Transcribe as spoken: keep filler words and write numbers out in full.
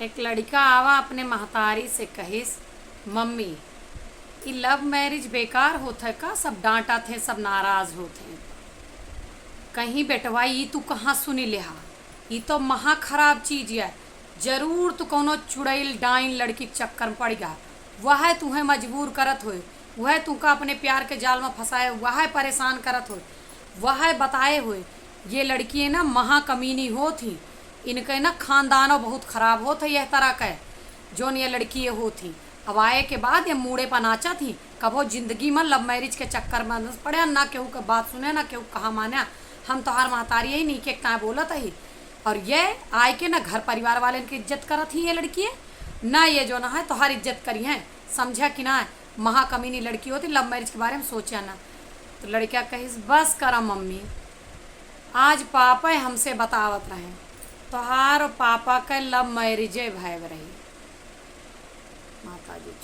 एक लड़िका आवा अपने महतारी से कहिस, "मम्मी, ई love marriage बेकार होत है का? सब डांटत हैं, सब नाराज होत हैं।" कहीं, "बेटवा, ई तू कहाँ सुनी लेहा? ई तो महा खराब चीज है। जरूर तू कौनो चुड़ैल डाइन लड़की के चक्कर में पड़ गया। वह तुहें मजबूर करत होए, वह तुमका अपने प्यार के जाल में फंसाए, वह परेशान करत होए, वह बताए होए। ये लड़की है ना, महा कमीनी होत ही। इनके ना खानदानो बहुत खराब होत है यह तरह के, जौन ये लड़की ये होत ही।" अब आए के बाद ये मूड़े पर नाचत ही, कबो जिंदगी में love marriage के चक्कर में न पड़े, ना केहू के बात सुने, ना केहू कहा माने। हम तोहार महतारी ही नहीं के ताए बोलत ही, और ये आए के ना घर परिवार वाले के इज्जत करत ही ये लड़की है, ना ये जो ना है तोहार इज्जत करी है, समझा कि ना? महा कमीनी लड़की होती, love marriage के बारे में सोचा ना। तो लड़का कहिस, "बस करा मम्मी, आज पापा हमसे बतावत रहे, तोहार और पापा के love marriage भय रही।" माता जी चुप।